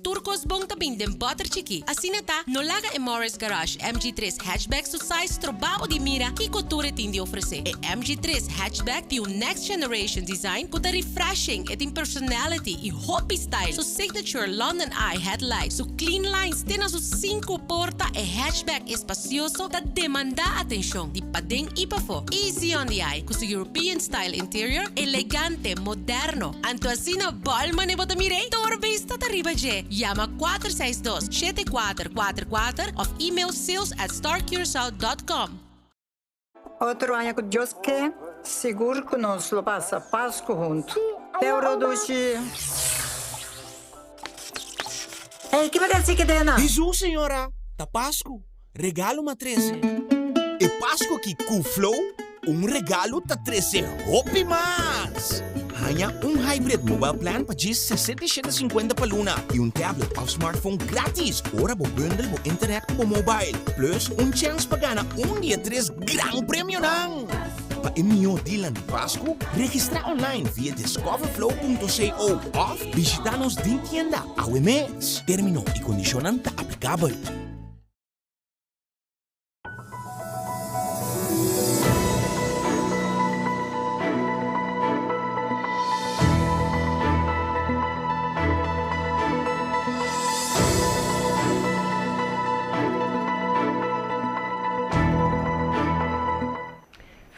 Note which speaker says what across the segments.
Speaker 1: Tur kos bon ta bin den bòter chikí. Asina ta, no laga e Morris Garage MG tres Hatchback su size stroba bo di mira kiko tur e tin di ofresé. E MG tres Hatchback tin un next generation design ku ta refreshing, e tin personality i hopi style. Su signature London Eye headlight, su clean lines te na su sinku porta, e hatchback espacioso ta demandá atenshon di paden i pafó. Easy on the eye ku su European style interior, elegante, moderno. Anto asina bòl mane bo ta mir'é? Tur bista ta riba dje. Yama 462 7444 òf email sales at starcuracao dot com.
Speaker 2: Otro aña ku Dios ke, sigur ku nos lo pasa Pasku huntu. Euro dushi! Ey, ki bo ta hasi kedena?
Speaker 3: Hesus, señora, ta Pasku. Regalo m'a trese. E Pasku aki ku Flow, un regalo ta trese hopi mas! Haña un hybrid mobile plan pa djis 67 cincuenta pa luna i un tablet òf smartphone gratis ora bo bundle bo internet ku bo mobile. Plus un chèns pa gana un di e tres gran premionan! Pa e mihó dealnan di Pasku, registrá online via discoverflow.co òf bishitá nos den tienda awe mes. Término i kondishonnan ta aplikabel.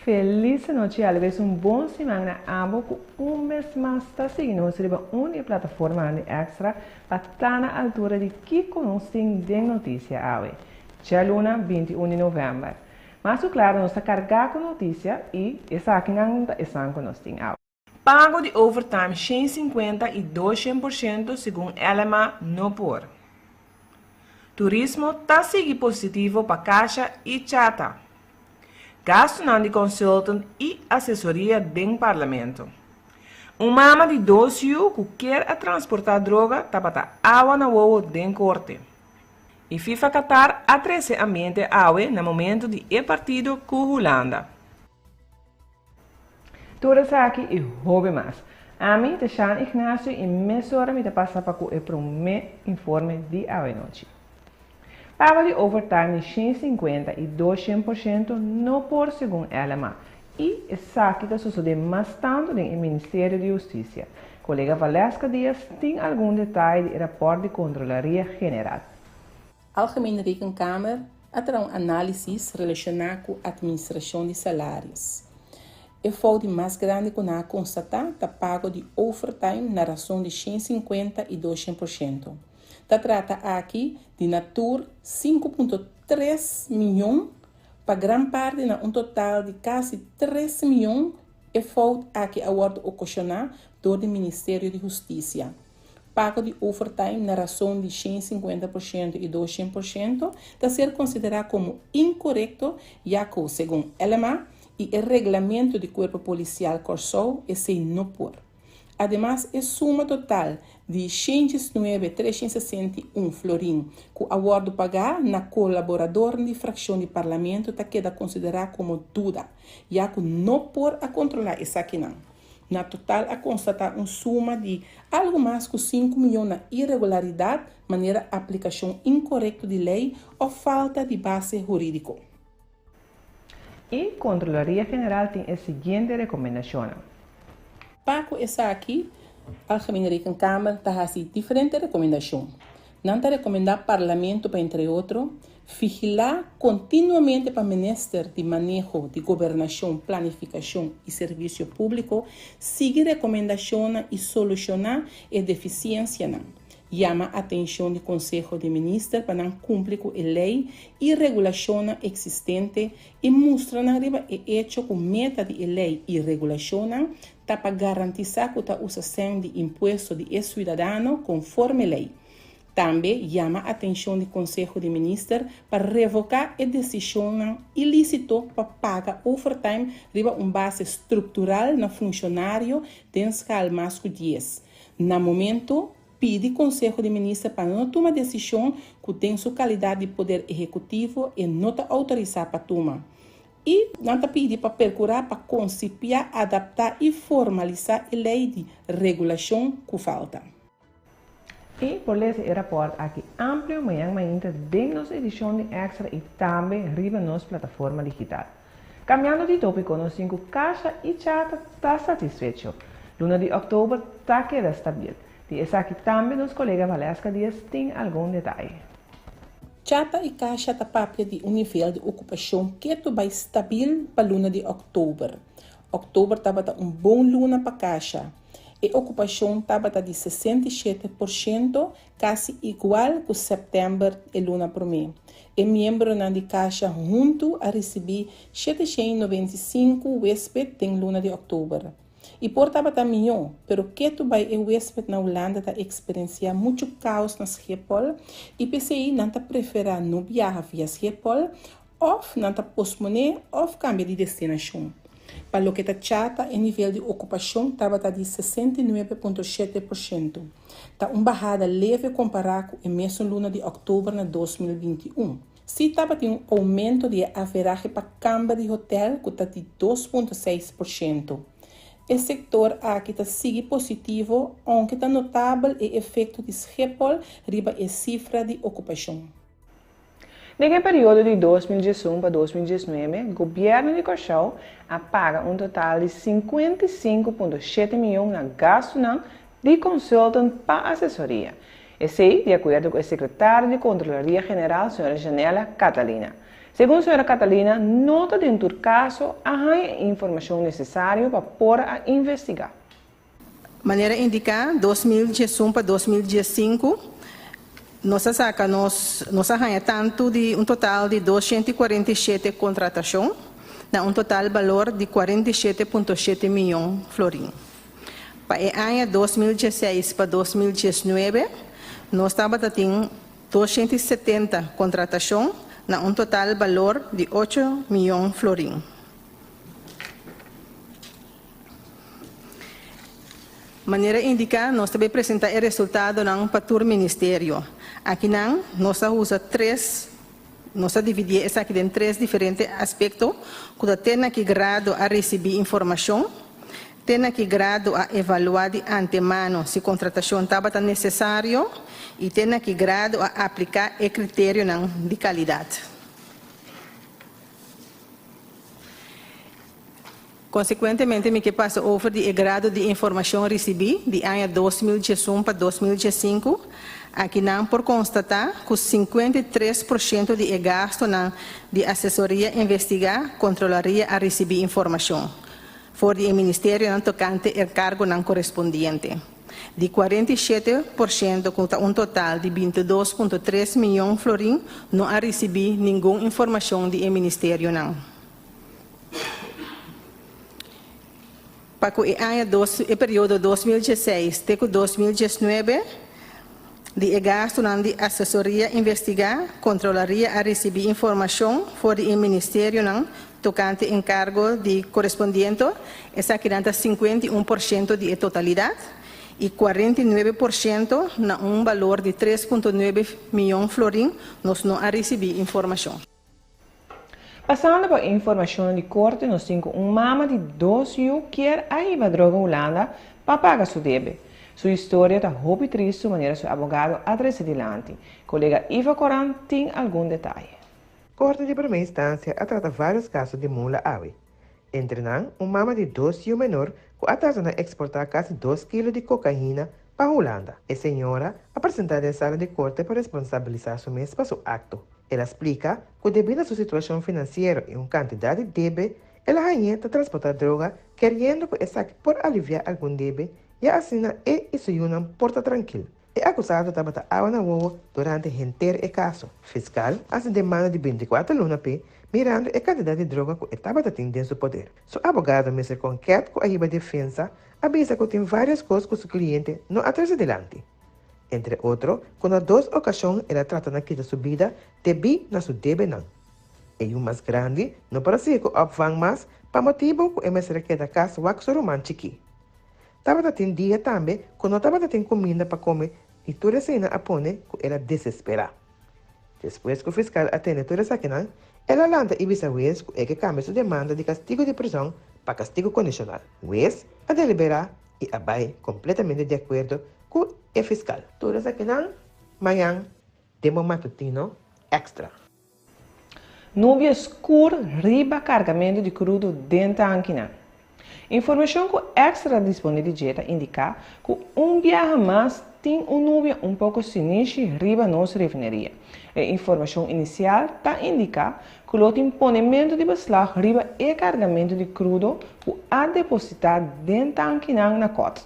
Speaker 4: Felis anochi alabes un bon siman na abo ku un bes mas ta sigui nos riba un di e plataformanan di Extra pa ta na altura di kiko nos tin den notisia awe, djaluna 21 di novèmber. Mas ku klaro nos ta kargá ku notisia i esakinan ta esan ku nos tin awe. Pago di overtime 150 i 200% segun LMA no por. Turismo ta sigui positivo pa Kasha i Chata. Gastunan di consultant i asesoria den Parlamento. Un mama di dos yu ku kier a transportá droga tabata awa na wowo den korte. I FIFA Qatar a trese ambiente awe na momento di e partido ku Hulanda. Tur esaki i hopi mas. Ami ta Shan Ignacio i mesora mi ta pasa pa ku e promé informe di awenochi. Pago di overtime di 150 i 200% no por segun LMA i esaki ta sosodé mas tantu den e Ministerio di Hustisia. Kolega Valeska Diaz tin algun detaye di e rapòrt di Kontrolaria General.
Speaker 5: Algemene Rekenkamer a traha un análisis relashoná ku atministrashon di salarios. E fout di mas grandi ku nan a konstatá ta pago di overtime na rason di 150 i 200%. Ta trata aki di na tur 5.3 miyon pa gran parti na un total di kasi tres miyon e fout aki a wòrdu okashoná dor di Ministerio di Hustisia. Pago di overtime na rason di 150% i 200% ta ser konsiderá komo inkorekto ya ku, segun LMA i e reglamento di Kuerpo Polisial Kòrsou, esei no por. Ademas e suma total di 119 361 florin ku a wòrdu pagá na kolaboradornan di frakshon di Parlamento ta keda konsiderá komo duda, ya ku no por a kontrolá esakinan. Na total a konstatá un suma di algu mas ku sinku miyon na iregularidat manera aplikashon inkorekto di lei òf falta di base hurídiko.
Speaker 4: E Kontrolaria General tin e siguiente rekomendashonnan.
Speaker 5: Pa ku esaki, Algemene Rekenkamer ta hasi diferente rekomendashon. Nan ta rekomendá Parlamento pa entre otro, vigilá kontinuamente pa Minister di Maneho di Gobernashon, Planifikashon i Servisio Públiko sigui rekomendashonnan i solushoná e defisiensianan. Yama atenshon di Konseho di Minister pa nan kumpli ku e lei i regulashonnan eksistente i mustra nan riba e echo ku meta di e lei i regulashonnan ta pa garantisá ku ta usa sèn di impuesto di e suidadano konforme lei. Tambe yama atenshon di Konseho di Minister pa revoká e desishonnan ilísito pa paga overtime riba un base struktural na funshonario den skal mas ku dies. Na momento, pidi Konseho di Minister pa no tuma desishon ku den su kalidat di poder ehekutivo e no ta outorisá pa tuma. I nan ta pidi pa perkurá pa konsipiá, adaptá i formalisá e lei di regulashon ku falta.
Speaker 4: I por lesa e rapòrt aki amplio mañan mainta den nos edishon di Extra i tambe riba nos plataforma digital. Kambiando di tópiko nos tin ku Kasha i Chata ta satisfecho. Luna di òktober ta keda stabil. Di esaki tambe nos kolega Valeska Diaz tin algun detaye.
Speaker 5: Chata i Kasha ta papia di un nivel di okupashon ketu bai stabil pa luna di òktober. Òktober tabata un bon luna pa Kasha. E okupashon tabata di 67%, kasi igual ku sèptèmber e luna promé. E miembronan di Kasha huntu a risibí 795 wéspet den luna di òktober. I por tabata mihó, pero ketu bai e wéspet na Hulanda ta eksperensiá muchu kaos na Schiphol i p'esei nan ta preferá no biaha via Schiphol òf nan ta posponé òf kambia di destinashon. Pa loke ta Chata e nivel di okupashon tabata di 69.7%. Ta un bahada leve kompará ku e mesun luna di òktober na 2021. Sí tabatin un oumento di e averahe pa kamber di hotèl ku ta di 2.6%. E sektor aki ta sigui positivo ounke ta notabel e efekto di Schiphol riba e sifra di okupashon.
Speaker 4: Den e periodo di 2011 pa 2019, gobièrnu di Kòrsou a paga un total di 55.7 mion na gastunan di consultant pa asesoria. Esei, di akuerdo ku e sekretario di Kontrolaria General, señora Janella Catalina. Segun señora Catalina, no ta den tur kaso a haña e informashon nesesario pa por a investigá.
Speaker 6: Manera indiká, 2011 pa 2015, nos a saka nos nos a haña tantu di un total di 247 kontratashon na un total balor di 47.7 mion florin. Pa e aña 2016 pa 2019, nos tabata tin 270 kontratashon na un total balor di 8 mion florin. Manera indiká, nos ta bai presentá e resultadonan pa tur ministerio. Akinan nos a usa tres, nos a dividié esaki den tres diferente aspekto, ku ta te na ki grado a risibí informashon, te na ki grado a evaluá di antemano si kontratashon tabata nesesario i te na ki grado a apliká e kriterionan di kalidat. Konsekuentemente mi ke pasa over di e grado di informashon risibí di aña 2011 pa 2015. Akinan por konstatá ku 53% di e gastunan di asesoria investigá Kontrolaria a risibí informashon for di e ministerionan tokante e kargonan korespondiente. Di 47% ku ta un total di 22.3 mion florin no a risibí ningun informashon di e ministerionan. Pa ku e aña dos e periodo 2016 te ku 2019, di e gastunan di asesoria investigá, Kontrolaria a risibí informashon for di e ministerionan tokante enkargo di korespondiente, esakinan ta 51% di e totalidat i 49% na un balor di 3.9 mion florin nos no a risibí informashon.
Speaker 4: Pasando pa informashon di korte, nos tin ku un mama di dos yu kier a hiba droga Hulanda pa paga su debe. Su historia ta hopi tristu manera su abogado a trese dilanti. Kolega Iva Coran tin algun detaye.
Speaker 7: Korte di Promé Instansia a trata vários kaso di mula awe. Entre nan, un mama di dos yu menor ku a trata na eksportá kasi 2 kilo di kokaina pa Hulanda. E señora a presentá den sala di korte pa responsabilisá su mes pa su akto. El a splika ku debí na su situashon finansiero i un kantidat di debe, el a hañ'é ta transportá droga keriendo ku esaki por aliviá algun debe i asina e i su yunan por ta trankil. E akusado tabata awa na wowo durante henter e kaso. Fiskal a hasi demanda di 24 luna p'e, mirando e kantidat di droga ku e tabata tin den su poder. Su abogado, Mr. Conquet, ku a hiba defensa, a bisa ku tin vários kos ku su kliente no a trese dilanti. Entre otro, ku na dos okashon el a trata na kita su bida debí na su debenan. E yu mas grandi no por a sigui ku opvang mas pa motibu ku e mester a keda kas wak su ruman chikí. Tabata tin dia tambe ku no tabata tin kuminda pa kome i tur eseinan a pone ku el a desesperá. Despues ku fiskal a tende tur esakinan, el a lanta i bisa hues ku e ke kambia su demanda di kastigu di prizòn pa kastigu kondishonal. Hues a deliberá i a bai kompletamente di akuerdo ku e fiskal. Tur esakinan mañan den bo matutino Extra.
Speaker 4: Nubia skur riba kargamentu di krudo den tankinan. Informashon ku Extra ta disponé di dje ta indiká ku un biaha mas tin un nubia un poko sinishi riba nos refineria. E informashon inisial ta indiká ku lo tin ponementu di beslag riba e kargamentu di krudo ku a depositá den tankinan na kòt.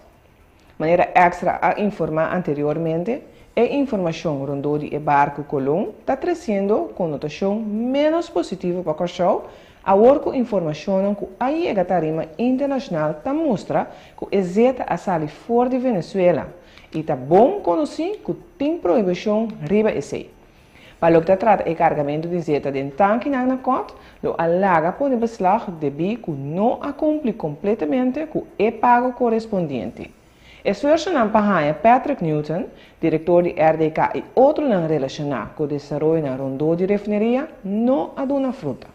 Speaker 4: Manera Extra a informá anteriormente, e informashon rondó di e barku Colón ta tresiendo konotashon ménos positivo pa Kòrsou, awor ku informashonnan ku a yega tarima internashonal ta mustra ku e zeta a sali for di Venezuela i ta bon konosí ku tin prohibishon riba esei. Pa loke ta trata e kargamentu di zeta den tankinan na kòt, lo a laga pone beslag debí ku no a kumpli kompletamente ku e pago korespondiente. Esfuersonan pa haña Patrick Newton, direktor di RDK i otronan relashoná ku desaroyonan rondó di refineria no a duna fruta.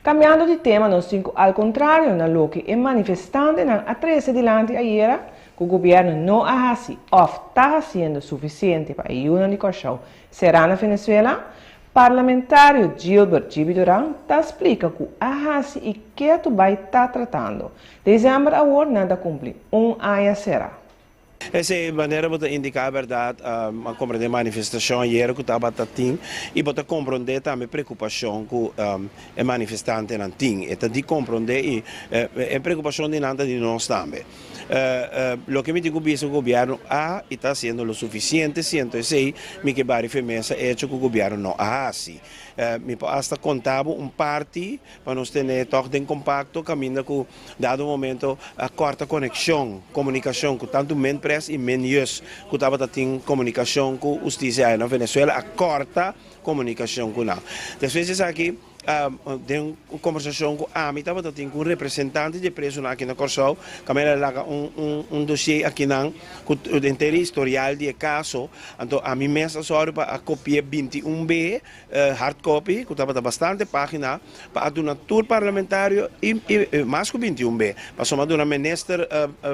Speaker 4: Kambiando di tema nos tin ku al kontrario na loke e manifestantenan a trese dilanti ayera ku gobièrnu no a hasi òf ta hasiendo sufisiente pa e yunan di Kòrsou será na Venezuela, parlamentario Gilbert Gibi Duran ta splika ku a hasi i ketu bai ta tratando. Desèmber awor nan ta kumpli un aña será.
Speaker 8: Esei manera bo ta indiká bèrdat, a komprendé manifestashon ayera ku tabata tin i bo ta komprondé tambe preokupashon ku e manifestantenan tin. E ta di komprondé i e preokupashon di nan ta di nos tambe. Loke mi tin ku bisa ku gobièrnu a i ta hasiendo lo sufisiente siento esei mi ke bari fe mesa echo ku gobièrnu no a hasi. Mi por asta konta bo un parti Pa nos tene tòg den kompakto kaminda ku dado momento a kòrta konekshon, komunikashon ku tantu Minpres i Minjus ku tabata tin komunikashon ku hustisia aya na Venezuela a kòrta komunikashon ku nan. Despues di esaki den un kombersashon ku ami tabata tin ku un representante di e presonan aki na Kòrsou kaminda el a laga un dosié akinan ku henter e historial di e kaso anto ami mes a sòru pa a kopi'é 21 be Hard copy ku tabata bastante página pa a duna tur parlamentario i mas ku 21 be pasobra a duna minister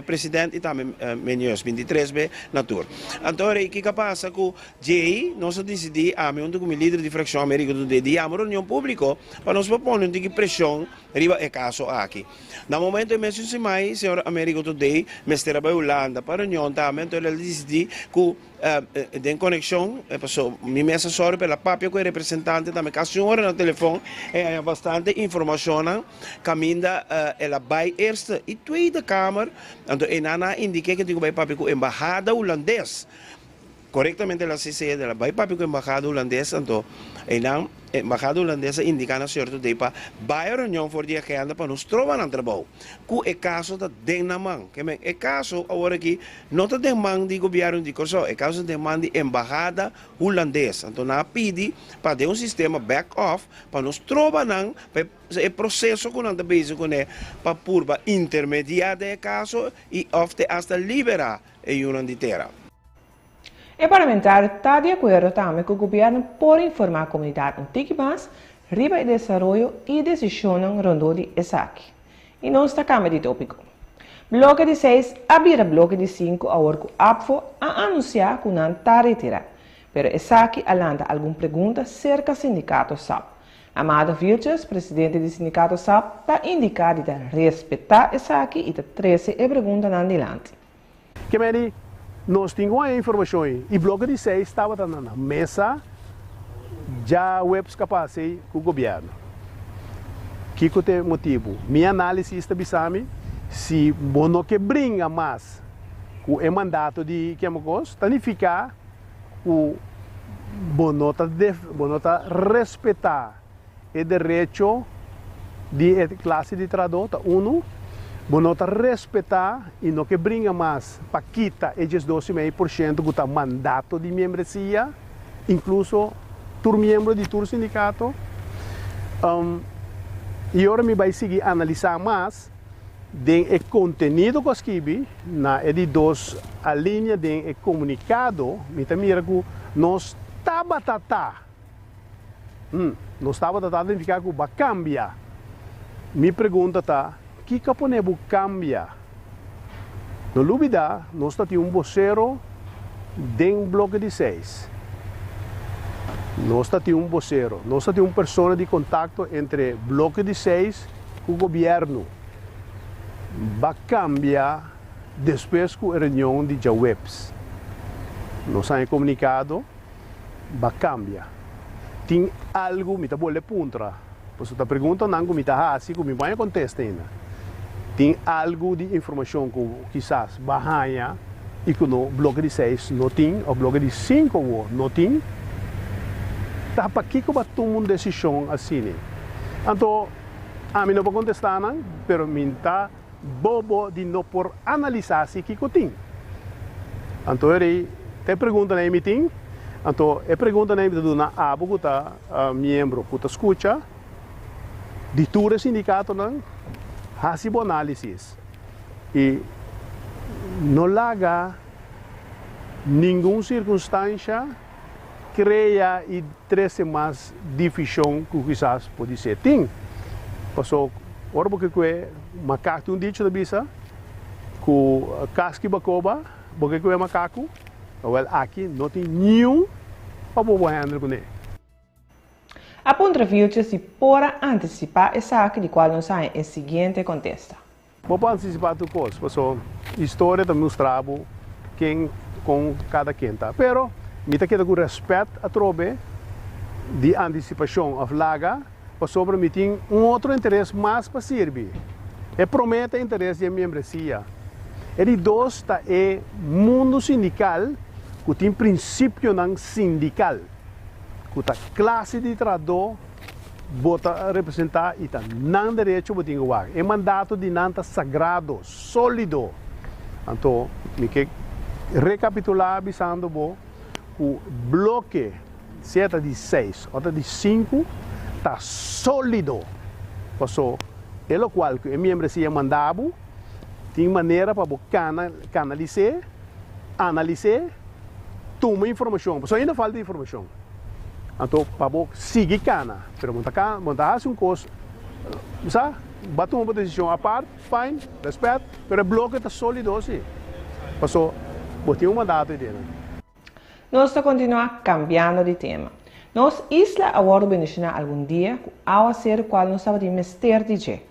Speaker 8: president i tambe menius 23 be na tur. Anto rei kiko a pasa ku djei nos a disidí ami huntu ku mi lider di frakshon Americo Dudé di yama reunion públiko pa nos por pone un tiki preshon riba e kaso aki. Na momento e mesun simai señor Americo Dudé mester a bai Hulanda pa reunion tambe anto el a disidí ku Den konekshon, paso mi mes a sòru pa el a papia ku e representante tambe kasi un ora na telefòn, e haña bastante informashonnan kaminda el a bai Eerste i Tweede Kamer, anto einan a indiké ku e tin ku bai papia ku embahada hulandes. Korektamente el a sesé, el a bai papia ku embahada hulandes, anto einan embahada hulandes a indiká na señor Todé pa bai a reunion for di agenda pa nos troba nan trabou, ku e kaso ta den nan man. Ke men, e kaso awor aki No ta den man di gobièrnu di Kòrsou, e kaso ta den man di embahada hulandes. Anto nan a pidi pa den un sistema back off pa nos troba nan pa e proseso ku nan ta bezig kuné pa purba intermediá den e kaso i òf te asta liberá e yunan di tera.
Speaker 4: E parlamentario ta di akuerdo tambe ku gobièrnu por informá komunidat un tiki mas riba e desaroyo i desishonnan rondó di esaki. I nos ta kambia di tópiko. Bloke di seis a bira bloke di sinku awor ku ABVO a anunsiá ku nan ta retirá. Pero esaki a lanta algun pregunta serka sindikato sap. Amado Vilches, presidente di sindikato sap, ta indiká di ta respetá esaki i ta trese e preguntanan dilanti.
Speaker 9: Ke medi nos tin ku haña informashon ei i bloke di seis tabata na nan mesa djaweps kapas ei ku gobièrnu. Kiko ta e motibu? Mi análisis ta bisa mi si bo no ke bringa mas ku e mandato di Kemokos ta nifiká ku bo no ta bo no ta respetá E derecho di e klase di trahadó ta unu, bo no ta respetá i no ke bringa mas pa kita e 12,5% ku ta mandato di miembresia, inkluso tur miembro di tur sindikato. I ora mi bai sigui analisá mas den e kontenido ku a skibi na e di dos alinea den e komunikado, mi ta mira ku nos tabata ta. Nos tabata ta identifiká ku bo a kambia. Mi pregunta ta, kiko a pone bo kambia? No lubidá, nos ta tin un bosero den bloke di seis. Nos ta tin un bosero, nos ta tin un persona di kontakto entre bloke di seis ku gobièrnu. Ba kambia despues ku e reunion di djaweps. Nos haña komunikado, ba kambia. Tin algu mi ta bolbe puntra, pasobra ta preguntanan ku mi ta hasi ku mi no haña kontesta ainda. Tin algu di informashon ku kisas ba haña i ku no bloke di seis no tin òf bloke di sinku awor no tin? Ta pakiko ba tuma un desishon asina? Anto ami no por kontestá nan, pero mi ta bobo di no por analisá si kiko tin. Anto eri ta e preguntanan ei mi tin. Anto e preguntanan ei mi ta duna abo ku ta miembro ku ta skucha di tur e sindikatonan, hasi bo análisis i no laga ningun sirkunstansha krea i trese mas divishon ku kisas podisé tin. Paso ora bo ke kue makaku, tin un dicho ta bisa ku kaski bakoba bo ke kue makaku, awel aki no tin niun pa bo bo hèndel kuné.
Speaker 4: A puntra Vilches si por a antisipá esaki di kual nos haña e siguiente kontesta.
Speaker 9: Bo por antisipá tur kos, paso historia ta mustra bo ken kon kada ken ta. Pero mi ta keda ku rèspèt atrobe di antisipashon òf laga, pasobra mi tin un otro interes mas pa sirbi. E promé ta interes di e miembresia. E di dos ta e mundu sindikal ku tin prinsipionan sindikal. Ku ta klase di trahadó bo ta representá i ta nan derecho bo tin ku wak. E mandato di nan ta sagrado, sólido. Anto mi ke rekapitulá bisando bo ku bloke sea ta di seis o ta di sinku ta sólido. Paso e lokual ku e miembresia manda bo tin manera pa bo kanalis'é, analis'é. Tuma informacion, pasobra ainda falta informacion. Anto pa bo sigui cana, pero bo ta bo ta haci un cos, bo sa, bo a tuma bo decision apart, fine, respet, pero e bloke ta solido si, paso bo tin un mandato ei dentro.
Speaker 4: Nos ta continua cambiando di tema. Nos isla a wordo bendiciona algun dia cu awaceru cual nos tabatin mester di dje.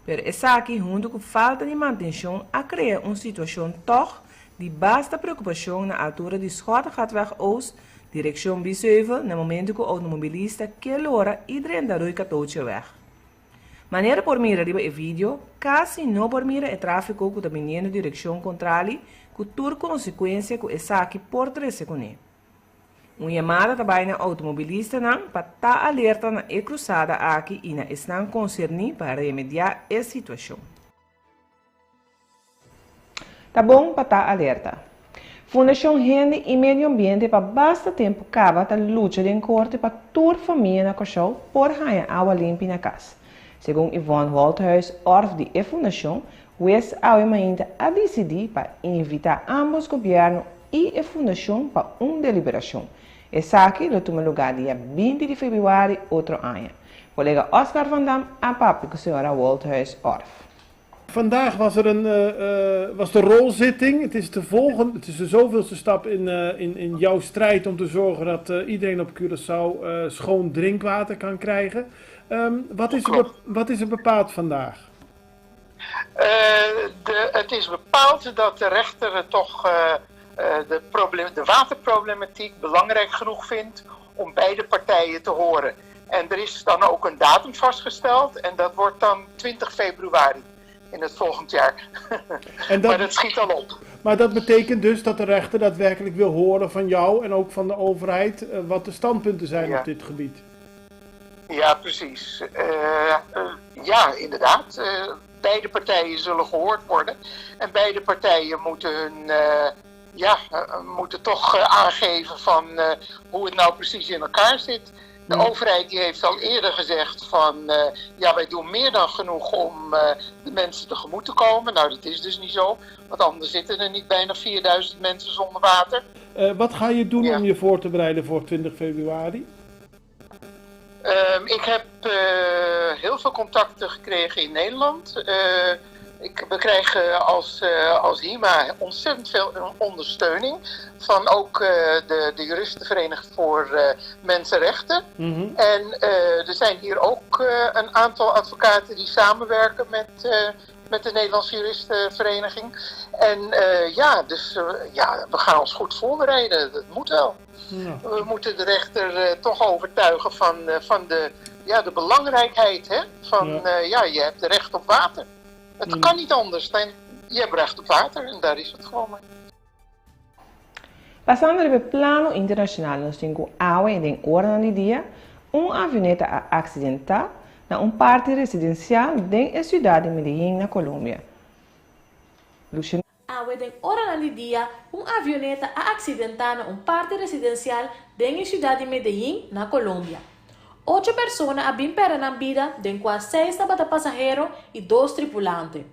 Speaker 4: Pero esaki huntu ku falta di mantenshon a krea un situashon tòg di basta preokupashon na altura di Schottegatweg Oost direkshon Biesheuvel na momentu ku outomobilista ke lora i drenta Rooi Katootjeweg. Manera por mira riba e video, kasi no por mira e tráfiko ku ta biniendo direkshon kontrali ku tur konsekuensia ku esaki por trese kuné. Un yamada ta bai na outomobilistanan pa ta alerta na e krusada aki i na esnan konserní pa remediá e situashon. Ta bon pa ta alerta. Fundashon Hende i Medio Ambiente pa basta tempu kaba ta lucha den korte pa tur famia na Kòrsou por haña awa limpi na kas. Segun Yvonne Wolthuis, òrf di e fundashon, Hues awe mainta a disidí pa invitá ámbos gobièrnu i e fundashon pa un deliberashon. Esaki lo tuma lugá dia 20 di febrüari otro aña. Kolega Oscar van Dam a papia ku señora Wolthuis Orf.
Speaker 10: Vandaag was er een, was de rolzitting. Het is de volgende, het is de zoveelste stap in, in, in jouw strijd om te zorgen dat iedereen op Curaçao schoon drinkwater kan krijgen. Um, wat, is er, wat is er bepaald vandaag?
Speaker 11: De, het is bepaald dat de rechter toch de, probleem, de waterproblematiek belangrijk genoeg vindt om beide partijen te horen. En er is dan ook een datum vastgesteld en dat wordt dan 20 februari in het volgend jaar. En dat, maar dat schiet al op.
Speaker 10: Maar dat betekent dus dat de rechter daadwerkelijk wil horen van jou en ook van de overheid wat de standpunten zijn op dit gebied.
Speaker 11: Ja, precies. Ja, inderdaad. Beide partijen zullen gehoord worden. En beide partijen moeten hun ja, moeten toch aangeven van hoe het nou precies in elkaar zit. De overheid die heeft al eerder gezegd van ja, wij doen meer dan genoeg om de mensen tegemoet te komen. Nou, dat is dus niet zo, want anders zitten er niet bijna 4000 mensen zonder water.
Speaker 10: Wat ga je doen om je voor te bereiden voor 20 februari?
Speaker 11: Ik heb heel veel contacten gekregen in Nederland. Ik, we krijgen als, uh, als HIMA ontzettend veel ondersteuning van ook uh, de, de Juristenvereniging voor uh, Mensenrechten. En er zijn hier ook een aantal advocaten die samenwerken met, met de Nederlandse Juristenvereniging. En ja, dus ja, we gaan ons goed voorbereiden. Dat moet wel. Ja. We moeten de rechter toch overtuigen van, van de, ja, de belangrijkheid hè? Van ja. Ja, je hebt recht op water. Het kan niet anders dan je hebt recht op water en daar is het gewoon mee.
Speaker 4: Pasando riba plano internashonal, nos tin ku awe den oranan di dia, un avioneta a aksidentá na un parti residensial den e siudat di Medellín na Colombia. Luciano.
Speaker 12: Awe den oranan di dia, un avioneta a aksidentá na un parti residensial den e siudat di Medellín na Colombia. Ocho persona a bin pèrdè nan bida, den kua seis tabata pasahero i dos tripulante.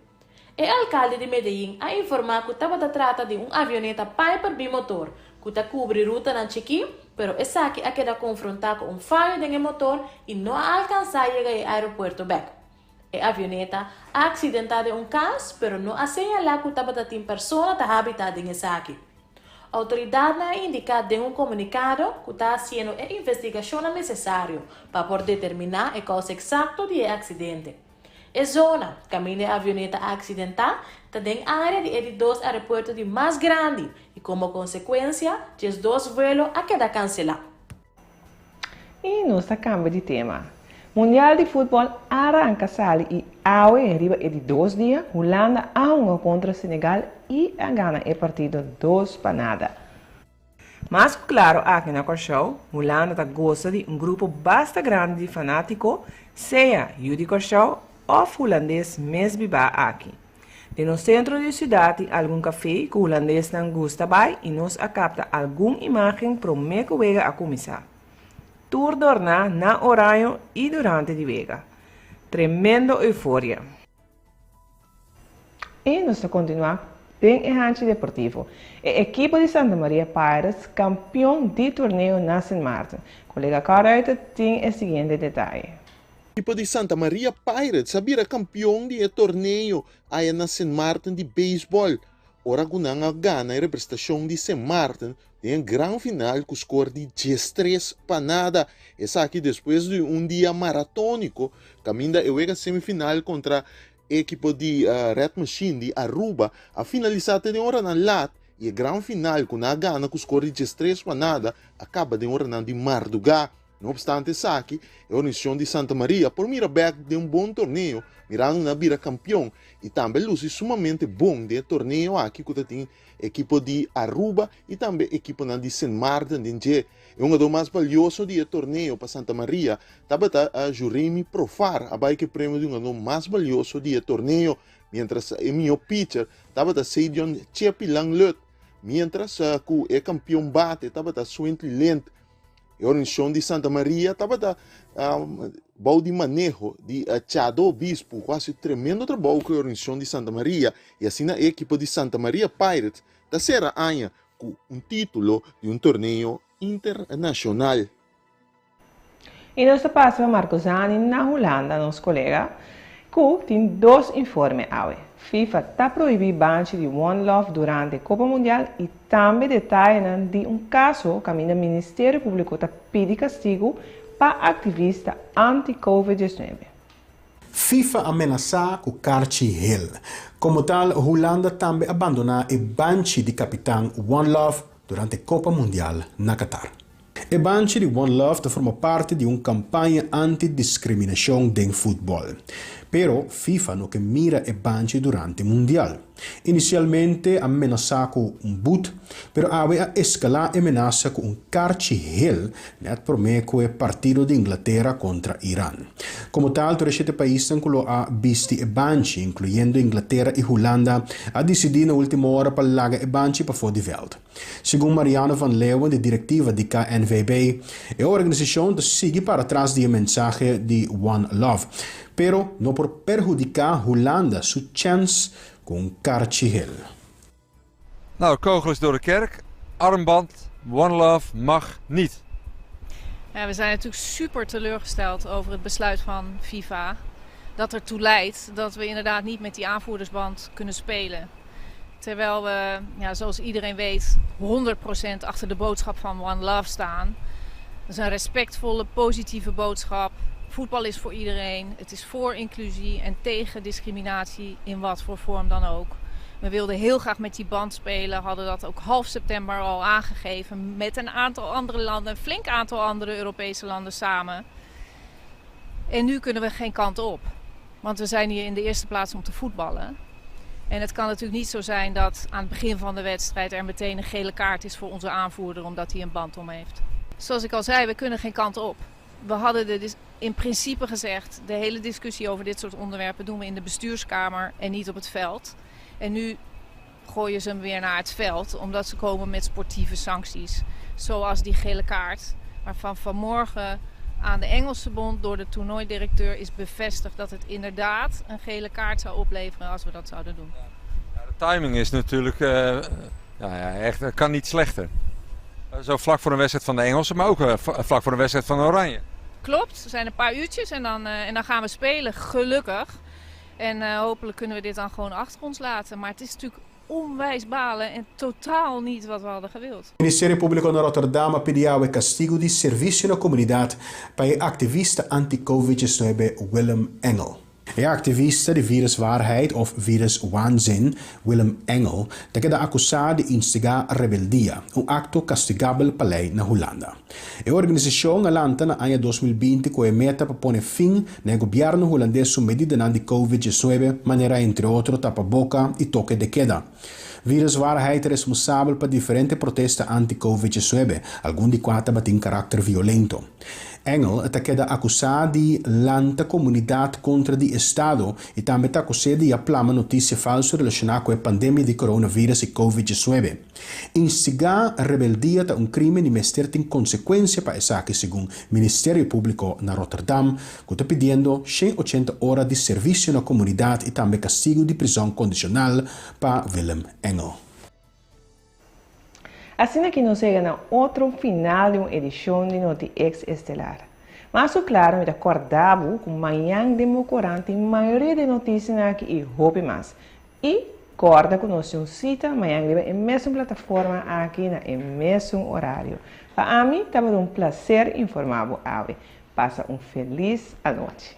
Speaker 12: E alkalde di Medellín a informá ku tabata trata di un avioneta Piper bimotor ku ta kubri rutanan chikí, pero esaki a keda konfrontá ku un fayo den e motor i no a alkansá yega e aeropuerto bèk. E avioneta a aksidentá den un kas, pero no a señalá ku tabata tin persona ta habitá den esaki. Outoridatnan a indiká den un komunikado ku ta hasiendo e investigashonnan nesesario pa por determiná e kousa eksakto di e aksidente. E zona, kaminda e avioneta a aksidentá, ta den área di e di dos aeropuerto di mas grandi i komo konsekuensia 12 vuelo a keda kanselá.
Speaker 4: I nos ta kambia di tema. Mundial di futbòl a ranka sali i awe riba e di dos dia Hulanda a hunga kontra Senegal i a gana e partido 2-0. Mas ku klaro aki na Kòrsou, Hulanda ta gosa di un grupo basta grandi di fanátiko, sea yu di Kòrsou òf hulandes mes bibá aki. Den nos sentro di siudat tin algun kafé ku hulandesnan gusta bai i nos a kapta algun imágen promé ku wega a kuminsá. Tur dorná na oraño i durante di wega. Tremendo euforia! I nos ta kontinuá den e hanchi deportivo. E ekipo di Santa Maria Pirates kampion di torneo na Sint Maarten. Kolega Carl Ruiter tin e siguiente detaye.
Speaker 13: Ekipo di Santa Maria Pirates a bira kampion di e torneo aya na Sint Maarten di beisbòl, ora ku nan a gana e representashon di Sint Maarten den e gran final ku skor di 13-0. Esaki despues di un dia maratóniko kaminda e wega semifinal kontra e ekipo di Red Machine di Aruba a finalisá te den oranan lat i e gran final ku nan a gana ku skor di 13-0 a kaba den oranan di mardugá. No obstante esaki, e organisacion di Santa Maria por mira bek den un bon torneo, mirando nan a bira campeon y tambe luci sumamente bon den e torneo aki cu ta tin ekipo di Aruba y tambe ekiponan di Sint Maarten den dje. E hungador mas balioso di e torneo pa Santa Maria tabata Juremy Profar a bai cu e premio di hungador mas balioso di e torneo, mientras e miho pitcher tabata Sedion Chepi Langlut, mientras cu e campeon bate tabata Swintley Lint. E organisashon di Santa Maria tabata bou di maneho di Chado Obispo ku hasi tremendo trabou ku e organisashon di Santa Maria i asina e ekipo di Santa Maria Pirates ta sera aña ku un titulo di un torneo internashonal.
Speaker 4: I nos ta pasa pa Marco Zani na Hulanda, nos kolega, ku tin dos informe awe. FIFA ta prohibí banchi di One Love durante Kopa Mundial i tambe detayenan di un kaso kaminda Ministerio Públiko ta pidi kastigu pa aktivista anti-Covid 19.
Speaker 14: FIFA a menasá ku karchi hel. Komo tal, Hulanda tambe a bandoná e banchi di kapitan One Love durante Kopa Mundial na Qatar. E banchi di One Love ta forma parti di un kampaña anti-diskriminashon den futbòl. Pero FIFA no ke mira e banchi durante Mundial. Inisialmente a menasá ku un but, pero awe a eskalá e menasa ku un karchi hel nèt promé ku e partido di Inglatera kontra Iran. Komo tal tur e shete paisnan ku lo a bisti e banchi, inkluyendo Inglatera i Hulanda, a disidí na último ora pa laga e banchi pafó di vèlt. Segun Mariano van Leeuwen di direktiva di KNVB, e organisashon ta sigui para tras di e mensahe di One Love, pero no por perhudiká Hulanda su chèns ku un karchi hel.
Speaker 15: Nou, kogel is door de kerk. Armband One Love mag niet.
Speaker 16: Ja, we zijn natuurlijk super teleurgesteld over het besluit van FIFA. Dat ertoe leidt dat we inderdaad niet met die aanvoerdersband kunnen spelen. Terwijl we, ja, zoals iedereen weet, 100% achter de boodschap van One Love staan. Dat is een respectvolle, positieve boodschap. Voetbal is voor iedereen. Het is voor inclusie en tegen discriminatie in wat voor vorm dan ook. We wilden heel graag met die band spelen, hadden dat ook half september al aangegeven met een aantal andere landen, een flink aantal andere Europese landen samen. En nu kunnen we geen kant op, want we zijn hier in de eerste plaats om te voetballen. En het kan natuurlijk niet zo zijn dat aan het begin van de wedstrijd er meteen een gele kaart is voor onze aanvoerder omdat hij een band om heeft. Zoals ik al zei, we kunnen geen kant op. We hadden de, in principe gezegd, de hele discussie over dit soort onderwerpen doen we in de bestuurskamer en niet op het veld. En nu gooien ze hem weer naar het veld, omdat ze komen met sportieve sancties. Zoals die gele kaart, waarvan vanmorgen aan de Engelse bond door de toernooidirecteur is bevestigd dat het inderdaad een gele kaart zou opleveren als we dat zouden doen.
Speaker 15: Ja, de timing is natuurlijk ja, ja, echt, het kan niet slechter. Zo vlak voor een wedstrijd van de Engelsen, maar ook vlak voor een wedstrijd van Oranje.
Speaker 16: Klopt, er zijn een paar uurtjes en dan gaan we spelen, gelukkig. En hopelijk kunnen we dit dan gewoon achter ons laten. Maar het is natuurlijk onwijs balen en totaal niet wat we hadden gewild.
Speaker 14: Ministerio Públiko na Rotterdam a pidi kastigu di servisio na komunidat pa e aktivista anti-COVID-19 Willem Engel. E aktivista di viruswaarheid òf viruswaanzin, Willem Engel, ta keda akusá di instigá rebeldia, un akto kastigabel pa lei na Hulanda. E organisashon a lanta na aña 2020 ku e meta pa pone fin na gobièrnu hulandes su medidanan di COVID-19, manera entre otro tapaboka i toke de keda. Viruswaarheid ta responsabel pa diferente protesta anti-COVID-19, algun di kua tabatin karakter violento. Engel ta keda akusá di lanta komunidat kontra di Estado i tambe ta akusá di plama notisia falsu relashoná ku e pandemia di coronavirus i COVID-19. Instigá rebeldia ta un krímen i mester tin konsekuensia pa esaki, segun Ministerio Públiko na Rotterdam, ku ta pidiendo 180 ora di servisio na komunidat i tambe kastigu di prizòn kondishonal pa Willem Engel.
Speaker 4: Asina aki nos a yega na otro final di un edishon di Noti X Estelar. Mas klaro, mi ta kòrda bo ku mañan den bo korant tin mayoria di notisianan aki i hopi mas. I kòrda ku nos tin sita mañan riba e mesun plataforma aki na e mesun orario. Pa ami, tabata un plaser informá bo awe. Pasa un felis anochi.